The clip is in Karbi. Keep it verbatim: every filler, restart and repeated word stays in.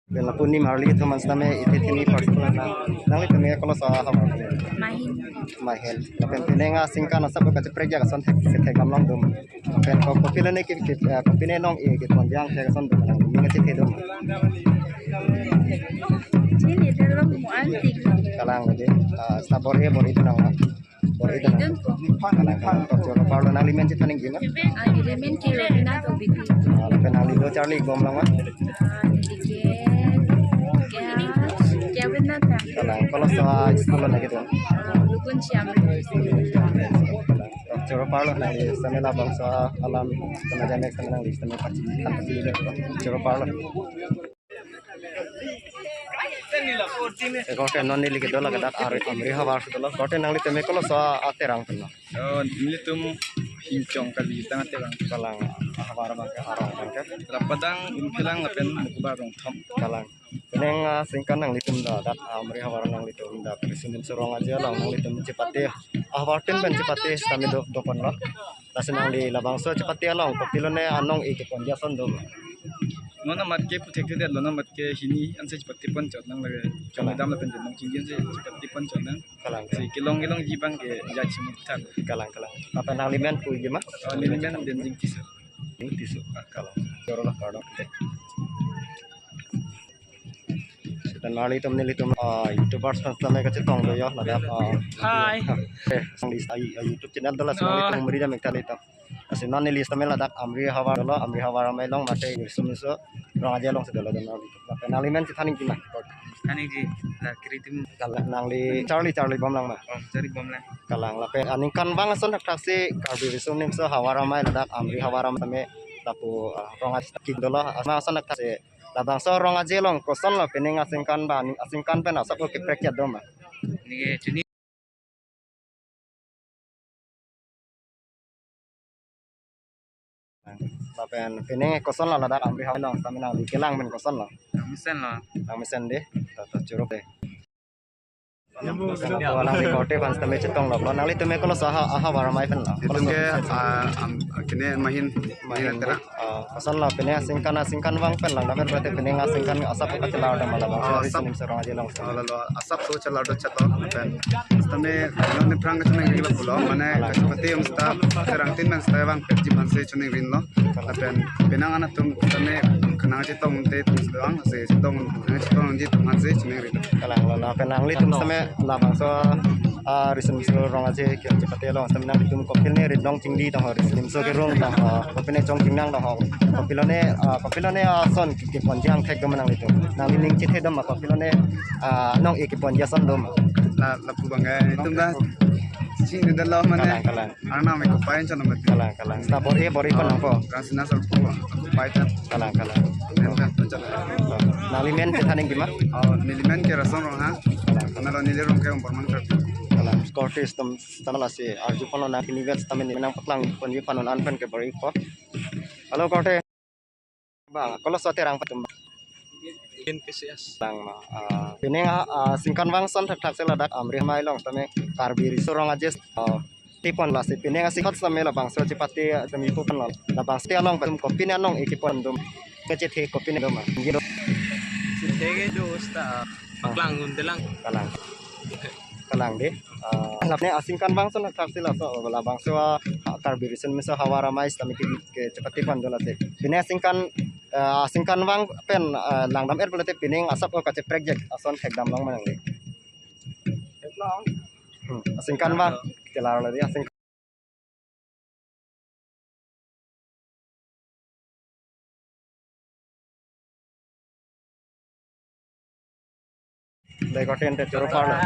Lapen lapu nimarli atum an sitame ithi thini personal na. Nanglitum ke koloso ahavar? Mahin. Mahin. Lapen pining aningkan asap kacheprek ajat ason thek, thekdam longdun. Lapen ko, kopilo ne ke, ke, eh, kopine anong-e kepon ajat thek ason dun, nangning chethe dun? Chini telo mo antik. Kalang dei. Ah, sita bor-i bor-i dun nang. Bor-i dun. Kalang, kalang. Tok choro parlo, nangli men chethan nangji ma? Ah, neli men ke Robina Tobiti. Ah, lapen nangli do charli bom lang ma? Ah, neli ke, ke, Kevin Nathan. Kalang, koloso school lo nangkedo? Ah, Lukun Siam. Kalang. Tok choro parlo, nangli sitame labangso alam, sitame next time nangli sitame pachini, pachini. Tok choro parlo. Eh, korte, non neli kedo la ladak Amri, Amri havar si dolo. Korte, nanglitum ke koloso aterang pen lo? Oh, nelitum Hingchong kali tang aterang. Kalang, ahavar abang ke, arong abang ke? Rapadang, Imphilang lapen Mukuba Rongthom. Kalang. Pining aningkan nanglitum dak, dak Amri havar nanglitum dak Riso Nimso Rong Aje along nanglitum chepate, ahavar tin pen chepate sitame do, do ponlo. Lasi nangli labangso chepate along kopilo ne anong-e kepon ajat ason dun? Non amat ke puthekthedetlo, non amat ke hini ansi chepate pon chot nang lake. Kalang. Chongdam lapen nong chingki ansi chepate pon chot nang. Kalang. Si kelong kelongji abang ke jat chimut thak. Kalang, kalang. Lapen nangli men puji ma? Oh, neli men Denjing Tisso. Denjing Tisso. Ah, kalang. Choro la kardom. Sita nanglitum, nelitum, ah, YouTubers aphan sitame kachetong do yo, ladak, ah, Hi. Eh, sang di, ah, YouTube channel do, lasi nanglitum muri dam ekta nelitum. Lasi non neli sitame ladak Amri havar dolo, Amri havar amei along mate Riso Nimso Rong Aje along si dolo nanglitum. Lapen nangli men chethan nangji ma? Than nangji, la kiritim. Kalang, nangli charli charli bom lang ma? Oh, charli bom lang. Kalang, lapen aningkanvang ason thakthak si Karbi Riso Nimso havar amei ladak Amri havar amei sitame lapu, ah, Rong Aje kidolo, asma ason thakthak si labangso Rong Aje along kosonlo pining aningkan ba, aningkan pen asap keprek ajat do ma? Neli chini. Lapen pining kosonlo ladak Amri havar along, sitame nangli kelang pen kosonlo? Nangmesenlo. Nangmesen dei, ta, ta choro dei. Nangli korte aphan sitame chetong lo. Nanglitum ke koloso aha, ahavar amei pen lo? Itum ke, ah, am, kene Mahin, Mahin Mahin aterang. Ah, kosonlo pining aningkan, aningkanvang pen langdam-et pulote pining aningkan asap kachelar dam ma labangso, ah, Riso Nimso Rong Aje along? Oh, lalo, asap so chelar do chetlo, lapen sitame non aphrang kachiningri lo pulo, mane kachepate atum sita aterang tin men sita vangpetji aphan si chiningri lo. Lapen penang anatum sitame kanang chetong te atum sitame vang si chetong, kanang chetongji atum aphan si chiningri lo. Kalang, lalo, lapen nanglitum sitame labangso, ah, Riso Nimso Rong Aje kechepate along sitame nanglitum kopilo ne rit nong chingdi tong ho, Riso Nimso kerung tong ho, kopine chongchingnang tong ho, kopilo ne, ah, kopilo ne, ah, ason ke, kepon ajat thek dun ma nanglitum? Nangli ning chethe dun ma kopilo ne, ah, anong-e kepon ajat ason dun ma? La, lapu abang ke itum dak chingdetlo mane. Kalang, kalang. Arnam ke kopai chon mati. Kalang, kalang. Sita bor-i bor-i ko nangpo? Kangsina sar po, kopai chon. Kalang, kalang. Nangli men chethan nangji ma? Oh, neli men ke Rason Ronghang. Kalang. Nalo neli rong ke Umporman Karbi. Kalang. Korte atum sitame lasi arju ponlo, nangli vet sitame nangpaklang ponji aphan non an pen ke bor-ipo. Hello, korte. Bang, koloso aterang pen itum? N P C S. Bang ma, ah, pining, ah, aningkanvang ason thakthak si ladak Amri amei along sitame Karbi Riso Rong Aje, ah, chepate pon, lasi pining aningkan sitame labangso chepate atum ipu ponlo. Labangso along pen kopine anong-e kepon dun? Kachethe kopine dun ma? Chethe kedo sita paklang un-elang. Kalang. Kalang dei. Ah, lapen aningkanvang ason thakthak si laso labangso, ah, Karbi Riso Nimso havar amei sitame ke, kechepate pon do lasi. Pining aningkan, ah, aningkanvang pen, ah, langdam-et pulote pining asap kacheprek ajat ason thekdam long ma nangli? Theklong. Hmm, aningkanvang. Chelar lo dei, aningkan. Dei, korte, ante choro parlo.